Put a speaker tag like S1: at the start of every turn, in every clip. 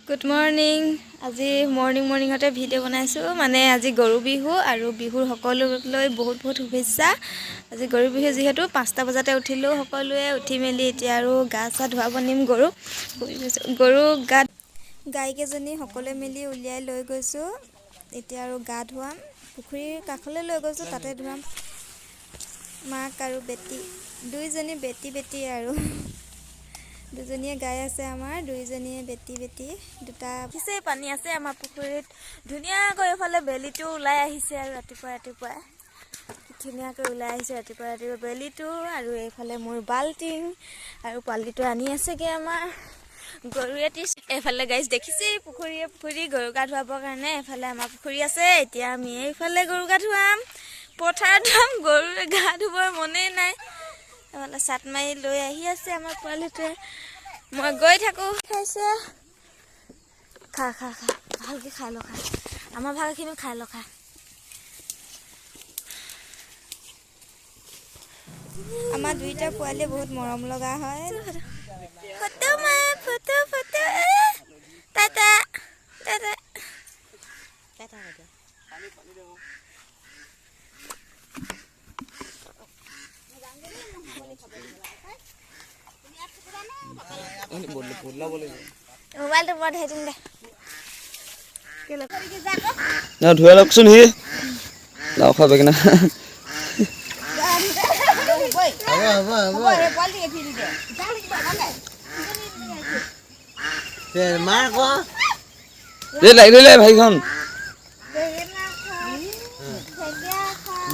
S1: Good morning. আজি মৰ্ণিঙতে video' বনাইছোঁ। মানে আজি গৰু বিহু আৰু বিহুৰ সকলোলৈ বহুত বহুত শুভেচ্ছা। আজি গৰু বিহু যিহেতু 5টা বজাতে উঠিলোঁ সকলোৱে, উঠি মেলি এতিয়া আৰু গা চা ধুৱাব নিম গৰুক। গৰু গাত গাইকেইজনী সকলোৱে মিলি উলিয়াই লৈ গৈছোঁ। এতিয়া আৰু গা ধুৱাম, পুখুৰীৰ কাষলৈ লৈ গৈছোঁ, তাতে ধুৱাম। মাক আৰু বেটী দুইজনী বেটী বেটী আৰু দুজনীয়ে গাই আছে আমাৰ, দুইজনীয়ে বেটী বেটী দুটা। দেখিছেই পানী আছে আমাৰ পুখুৰীত ধুনীয়াকৈ। এইফালে বেলিটো ওলাই আহিছে আৰু ৰাতিপুৱা ৰাতিপুৱাই ধুনীয়াকৈ ওলাই আহিছে ৰাতিপুৱা ৰাতিপুৱা বেলিটো। আৰু এইফালে মোৰ বাল্টিং আৰু পোৱালিটো আনি আছেগৈ আমাৰ গৰু এটি। এইফালে গাইজ দেখিছেই পুখুৰীয়ে পুখুৰী গৰু গা ধুৱাবৰ কাৰণে এইফালে আমাৰ পুখুৰী আছে। এতিয়া আমি এইফালে গৰু গা ধুৱাম, পথাৰত ধুৱাম। গৰুৱে গা ধুবৰ মনেই নাই। এইফালে চাট মাৰি লৈ আহি আছে আমাৰ পোৱালিটোৱে। মই গৈ থাকোঁ, খাইছে, খা খা খা, ভালকে খাই ল, খা আমাৰ ভালখিনিও খাই ল, খা। আমাৰ দুইটা পোৱালিয়ে বহুত মৰম লগা হয়। ফটো মা, ফটো ফটো, টাটা টাটা। মোবাইলটো মই ধৰি দিম দে।
S2: ধুৱাই লওকচোন, সি লাও খাব কিনা। ভাইখন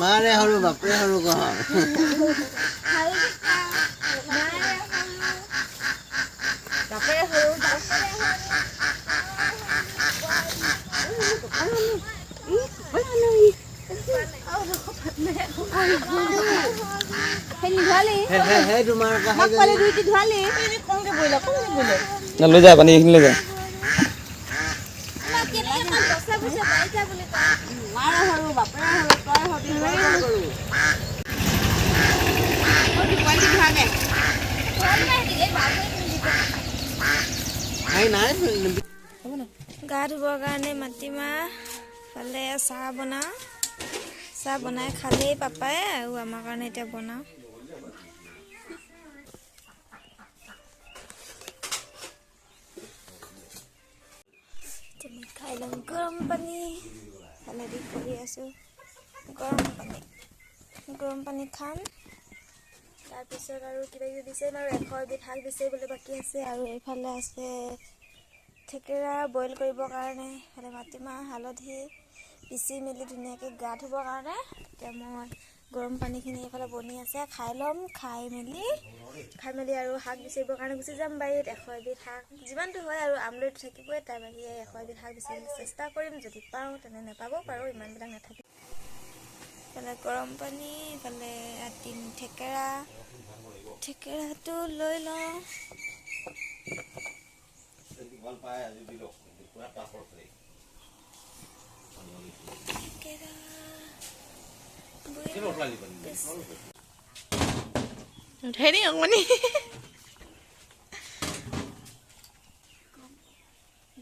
S3: মাৰে সৰু বাপৰে সৰু কহ।
S2: লৈ যা পানী এইখিনি লৈ যা।
S1: গা ধুবৰ কাৰণে মাটিমাহ ফালে চাহ বনাওঁ, চাহ বনাই খালেই পাপাই আৰু আমাৰ কাৰণে এতিয়া বনাওঁ। খাই ল'ম গৰম পানী, হালধি কৰি আছোঁ গৰম পানী, গৰম পানী খাম। তাৰপিছত আৰু কিবা কিবি বিচাৰিম আৰু 101বিধ শাক বিচাৰিবলৈ বাকী আছে। আৰু এইফালে আছে থেকেৰা বইল কৰিবৰ কাৰণে, এইফালে মাটিমাহ হালধি পিচি মেলি ধুনীয়াকৈ গা ধুবৰ কাৰণে। এতিয়া মই গৰম পানীখিনি এইফালে বনি আছে, খাই ল'ম। খাই মেলি আৰু শাক বিচাৰিবৰ কাৰণে গুচি যাম বাৰীত। 101বিধ শাক যিমানটো হয় আৰু আমলৈটো থাকিবই, তাৰ বাহিৰে 101বিধ শাক বিচাৰিবলৈ চেষ্টা কৰিম। যদি পাওঁ তেনে নাপাবও পাৰোঁ, ইমানবিলাক নাথাকে। এইফালে গৰম পানী, এইফালে ৰাতি থেকেৰা, থেকেৰাটো লৈ লওঁ।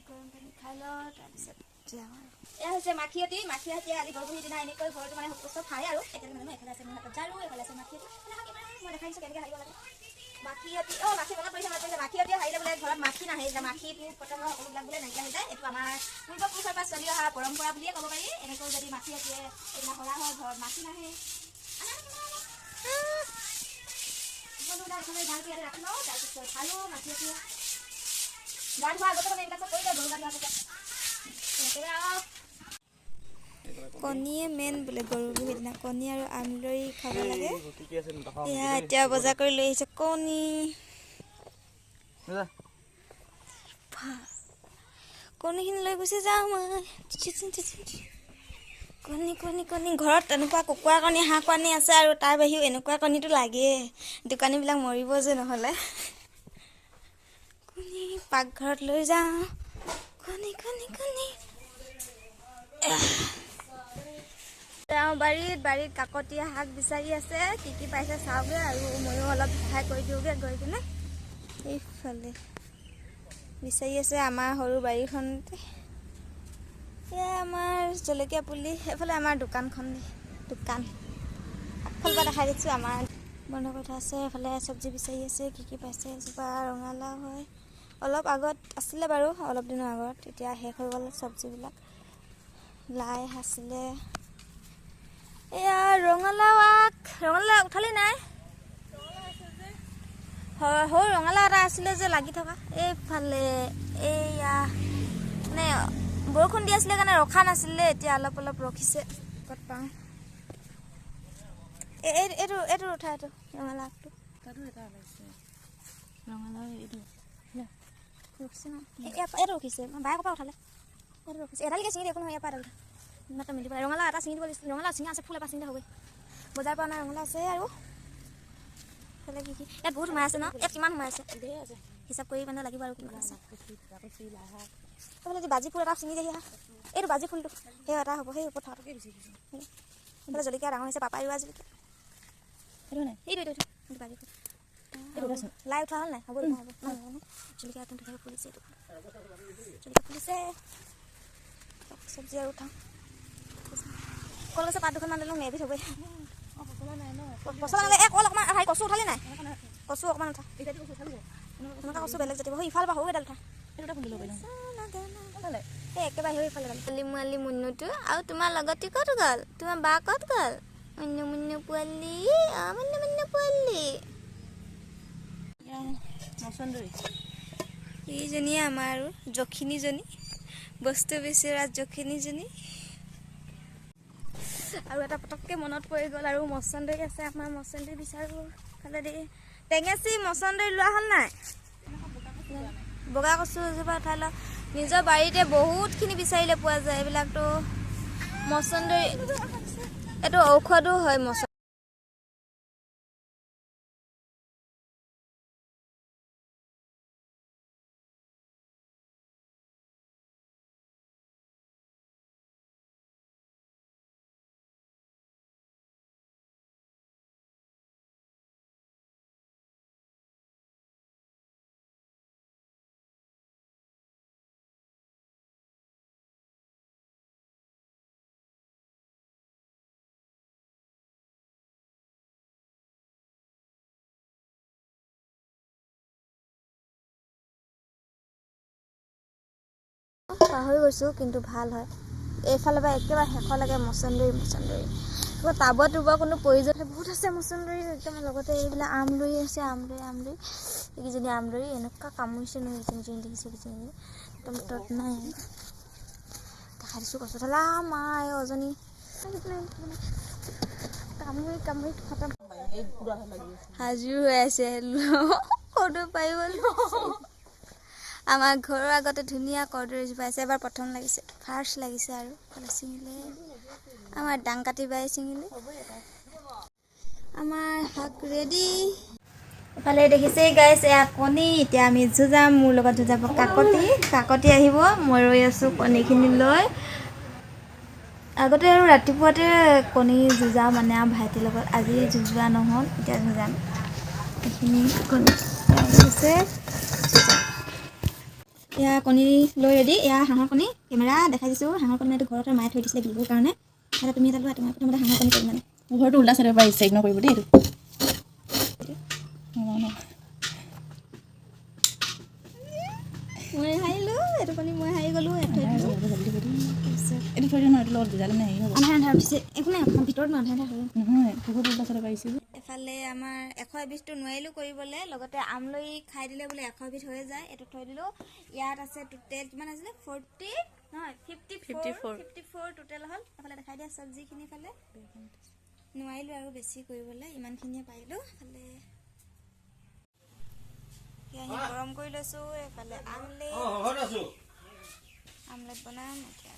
S1: গৰম পানী খাই লওঁ, তাৰপিছত যাম আৰু। এয়া হৈছে মাখিয়তী। মাখিয়তী আজি গৰু বিহুৰ দিনা এনেকৈ ঘৰটো মানে চব সাৰে আৰু। এতিয়া মানে এইফালে আছে মোৰ হাতত ঝাৰু, এইফালে আছে মাখিয়তী। মই দেখাই দিছোঁ কেনেকৈ সাৰিব লাগে মাখিয়তী। অ' মাখি মনত পৰিছে, মনত পৰিছে। মাখিয়তী সাৰিলে বোলে ঘৰত মাখি নাহে, মাখি পোক পতংগ সকলোবিলাক বোলে নাইকিয়া হৈ যায়। এইটো আমাৰ পূৰ্বপুৰুষৰ পৰা চলি অহা পৰম্পৰা বুলিয়ে ক'ব পাৰি। এনেকৈ যদি মাখিয়তীয়ে এইবিলাক সৰা হয় ঘৰত মাখি নাহে। ঝাৰুটো ইয়াতে ৰাখি লওঁ, তাৰপিছত সাৰো মাখিয়তীয়ে। গা ধোৱা আগতে মানে এইবিলাক চব কৰি লয় গৰু গা ধোৱাৰ পিছত। কণীয়ে মেইন বোলে গৰু বিহুৰ দিনা, কণী আৰু আমলৰি খাব লাগে। এয়া এতিয়া বজাৰ কৰি লৈ আহিছে কণী। কণীখিনি লৈ গুচি যাওঁ মই। কণী কণী কণী ঘৰত এনেকুৱা কুকুৰা কণী হাঁহ কণী আছে আৰু তাৰ বাহিৰেও এনেকুৱা কণীটো লাগেই, দোকানীবিলাক মৰিব যে নহ'লে। কণী পাকঘৰত লৈ যাওঁ, কণী কণী কণী। তেওঁ বাৰীত কাকতীয়া শাক বিচাৰি আছে, কি কি পাইছে চাওঁগৈ আৰু ময়ো অলপ সহায় কৰি দিওঁগৈ গৈ কিনে। এইফালে বিচাৰি আছে আমাৰ সৰু বাৰীখনতে। এয়া আমাৰ জলকীয়া পুলি, এইফালে আমাৰ দোকানখন, দোকান আগফালৰ পৰা দেখাই দিছোঁ। আমাৰ বন্ধ কৰি থোৱা আছে। এইফালে চব্জি বিচাৰি আছে, কি কি পাইছে। এজোপা ৰঙালাও হয়, অলপ আগত আছিলে বাৰু, অলপ দিনৰ আগত, এতিয়া শেষ হৈ গ'ল চব্জিবিলাক। লাই আছিলে, এয়া ৰঙালাও আগ, ৰঙালাও উঠালি নাই? সৰু ৰঙালাও এটা আছিলে যে লাগি থকা এইফালে। এইয়া মানে বৰষুণ দি আছিলে কাৰণে ৰখা নাছিলে, এতিয়া অলপ অলপ ৰখিছে। ক'ত পাওঁ এইটো, এইটো উঠা, এইটো ৰঙালাও আগটো ৰখিছে ন? এইটো ৰখিছে, বায়ে পৰা উঠালে। এইটো ৰখিছে, এডালকে ছিঙি একো নহয়, ইয়াৰ পৰা এডাল মাত্ৰ মিলি পেলাই ৰঙালাও এটা ছিঙি দিব লাগিছিল। ৰঙালাও ছিঙা আছে, ফুল এপাহ ছিঙিলে হ'বই। বজাৰৰ পৰা অনা ৰঙালাও আছে। আৰু এইফালে কি কি ইয়াত বহুত সোমাই আছে ন? ইয়াত কিমান সোমাই আছে হিচাপ কৰি মানে লাগিব আৰু কিমান আছে। এইফালে যে বাজি ফুল এটা ছিঙি দেখি, এইটো বাজি ফুলটো সেই এটা হ'ব, সেই ওপৰত থকাটো। এইফালে জলকীয়া ডাঙৰ হৈছে, পাপাই ৰোৱা জলকীয়া এইটো, এইটো এইটো বাজি ফুল। লাই উঠোৱা হ'ল নাই? হ'ব হ'ব, জলকীয়া একদম ধুনীয়াকৈ ফুলিছে, এইটো জলকীয়া ফুলিছে। চব্জি আৰু উঠাওঁ। কলগছৰ পাত দুখনমান দিলোঁ, এবিধ হ'বই। পচলা নালাগে, এই কল অকণমান। হেৰি কচু উঠালি নাই? কচু অকণমান উঠা, তেনেকুৱা কচু বেলেগ জাতিব। ইফাল পৰা সৰু এডাল উঠা, এই একেবাৰে সেই ইফালে। পোৱালি মোৱালি মুন্নুটো আৰু তোমাৰ লগতে ক'ত গ'ল? তোমাৰ বা ক'ত গ'ল? মুন্নু মুন্নু পোৱালি, অ মুন্নু মুন্নু পোৱালি। এইজনীয়ে আমাৰ আৰু যখিনীজনী, বস্তু বিচৰা যখিনীজনী। আৰু এটা পটককৈ মনত পৰি গ'ল, আৰু মচন্দৰী আছে আমাৰ, মচন্দৰী বিচাৰোঁ ফালে দেই। টেঙেচি মচন্দৰী লোৱা হ'ল নাই? বগা কচু এজোপা উঠাই লওঁ। নিজৰ বাৰীতে বহুতখিনি বিচাৰিলে পোৱা যায় এইবিলাকতো। মচন্দৰী এইটো ঔষধো হয়। মচন্দৰী পাহৰি গৈছোঁ, কিন্তু ভাল হয়। এইফালৰ পৰা একেবাৰে শেষলৈকে মচন্দৰী, মচন্দৰী আকৌ টাবত ৰুব কোনো প্ৰয়োজন বহুত আছে মচন্দৰী একদম। লগতে এইবিলাক আমলৰি আছে, আমলৰি, আমলৰি এইকেইজনী আমলৰি এনেকুৱা কামুৰিছে নহয়, এইকেইজনী দেখিছে, এইকেইজনী একদম তত নাই। দেখাই দিছোঁ কচু ঠেলা মা, এই অজনী কামুৰি কামুৰি খতম হাজিৰ হৈ আছে। কৰ্দৈ পাই গ'ল। আমাৰ ঘৰৰ আগতে ধুনীয়া কৰ্দৈ এজোপা আছে, এবাৰ প্ৰথম লাগিছে, ফাৰ্ষ্ট লাগিছে। আৰু এইফালে ছিঙিলে আমাৰ ডাং কাটি বাই ছিঙিলে। আমাৰ শাক ৰেডি। এফালে দেখিছে গাইছ, এয়া কণী। এতিয়া আমি যুঁজাম, মোৰ লগত যুঁজাব কাকতি। কাকতি আহিব, মই ৰৈ আছোঁ কণীখিনি লৈ। আগতে আৰু ৰাতিপুৱাতে কণী যুঁজাওঁ মানে আৰু ভাইটিৰ লগত, আজি যুঁজোৱা নহ'ল, এতিয়া যুঁজাম। এইখিনি কণী আছে, এয়া কণী লৈ ৰেডি। এয়া হাঁহৰ কণী, কেমেৰা দেখাই দিছোঁ। হাঁহৰ কণী এইটো ঘৰতে মায়ে থৈ দিছিলে বিহুৰ কাৰণে। এটা তুমি এটা লোৱা, তোমাৰ প্ৰথমতে হাঁহৰ কণী কৰিম মানে।
S3: ঘৰটো উল্টা চাইডৰ পৰা ইচ্ছা ইগনৰ কৰিব দেই এইটো।
S1: মই হাৰিলোঁ, এইটো কণী মই হাৰি গ'লোঁ। থৈ দিলোঁ।
S3: এইটো থৈ দিওঁ নহয়, এইটো লগত যুঁজালে মানে হেৰি হ'ব।
S1: আন্ধাৰ আন্ধাৰ উঠিছে, একো নাই, ভিতৰত আন্ধাৰ আন্ধাৰ হৈ
S3: নহয়, পোহৰটো উল্টা চাইডৰ পৰা আহিছে।
S1: এফালে আমাৰ 101বিধটো নোৱাৰিলোঁ কৰিবলৈ, লগতে আমলৰি খাই দিলে বোলে 101বিধ হৈ যায়, এইটো থৈ দিলোঁ। ইয়াত আছে টোটেল কিমান আছিলে? 40 নহয়, 54, 54 টোটেল হ'ল। এফালে দেখাই দিয়া চব্জিখিনি। ফালে নোৱাৰিলোঁ আৰু বেছি কৰিবলৈ, ইমানখিনিয়ে পাৰিলোঁ। এফালে কেৰাহী গৰম কৰি লৈছোঁ, এইফালে আমলেট, আমলেট বনাম এতিয়া।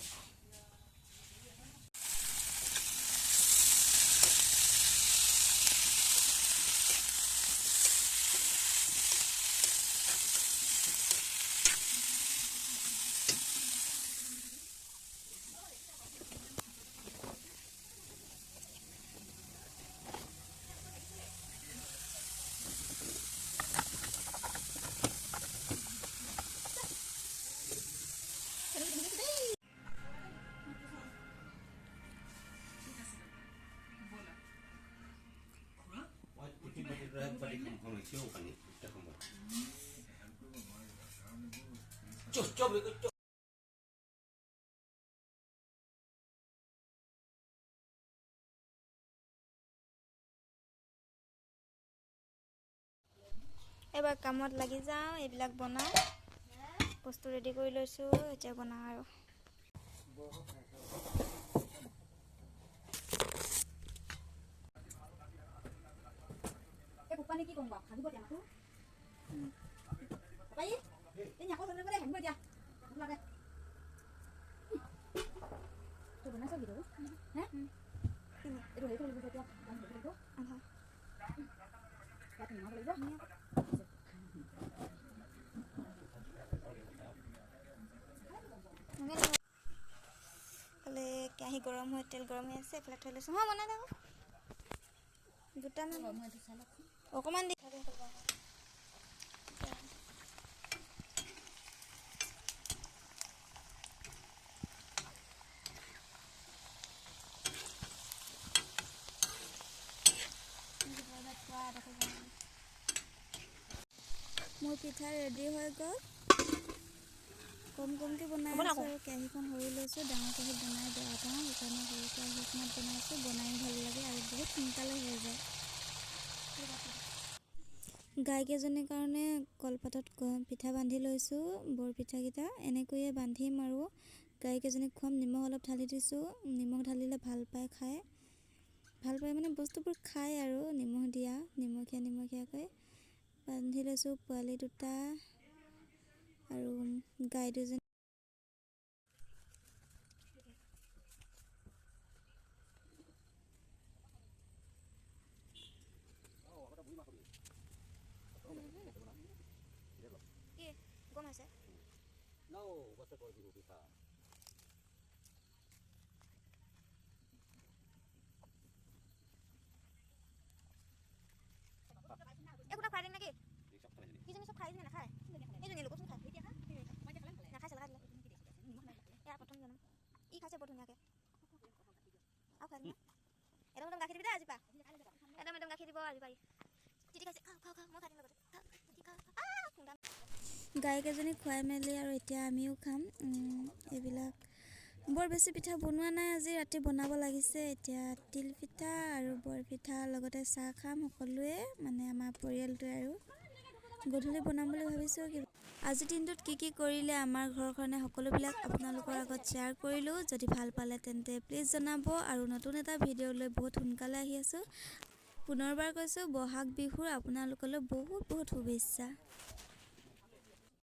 S1: এবাৰ কামত লাগি যাওঁ, এইবিলাক বনাওঁ, বস্তু ৰেডি কৰি লৈছোঁ, এতিয়া বনাওঁ আৰু। কেৰাহী গৰম হৈ তেল গৰম হৈ আছে, এইফালে থৈ লৈছোঁ। বনাই থাকোঁ দুটামান অকণমান দি। মোৰ পিঠা ৰেডি হৈ গ'ল। কম কমকৈ বনাই আছোঁ আৰু কেৰাহীখন সৰু লৈছোঁ, ডাঙৰ কেৰাহীত বনাই বেয়া পাওঁ, সেইকাৰণে সৰু কেৰাহীখনত বনাইছোঁ। বনায়ো ভাল লাগে আৰু বহুত সোনকালে হৈ যায়। গাইকেইজনীৰ কাৰণে কলপাতত পিঠা বান্ধি লৈছোঁ, বৰপিঠাকেইটা এনেকৈয়ে বান্ধিম আৰু গাইকেইজনীক খুৱাম। নিমখ অলপ ঢালি দিছোঁ, নিমখ ঢালিলে ভাল পায় খাই, ভাল পায় মানে বস্তুবোৰ খায় আৰু নিমখ দিয়া, নিমখীয়া নিমখীয়াকৈ বান্ধি লৈছোঁ পোৱালি দুটা আৰু গাই দুজনী। গাইকেইজনী খুৱাই মেলি আৰু এতিয়া আমিও খাম। এইবিলাক বৰ বেছি পিঠা বনোৱা নাই, আজি ৰাতি বনাব লাগিছে। এতিয়া তিল পিঠা আৰু বৰপিঠা লগতে চাহ খাম সকলোৱে, মানে আমাৰ পৰিয়ালটোৱে। আৰু গধূলি বনাম বুলি ভাবিছোঁ। আজিৰ দিনটোত কি কি কৰিলে আমাৰ ঘৰখনে সকলোবিলাক আপোনালোকৰ আগত শ্বেয়াৰ কৰিলোঁ। যদি ভাল পালে তেন্তে প্লিজ জনাব। আৰু নতুন এটা ভিডিঅ' লৈ বহুত সোনকালে আহি আছোঁ। পুনৰবাৰ কৈছোঁ, বহাগ বিহুৰ আপোনালোকলৈ বহুত বহুত শুভেচ্ছা।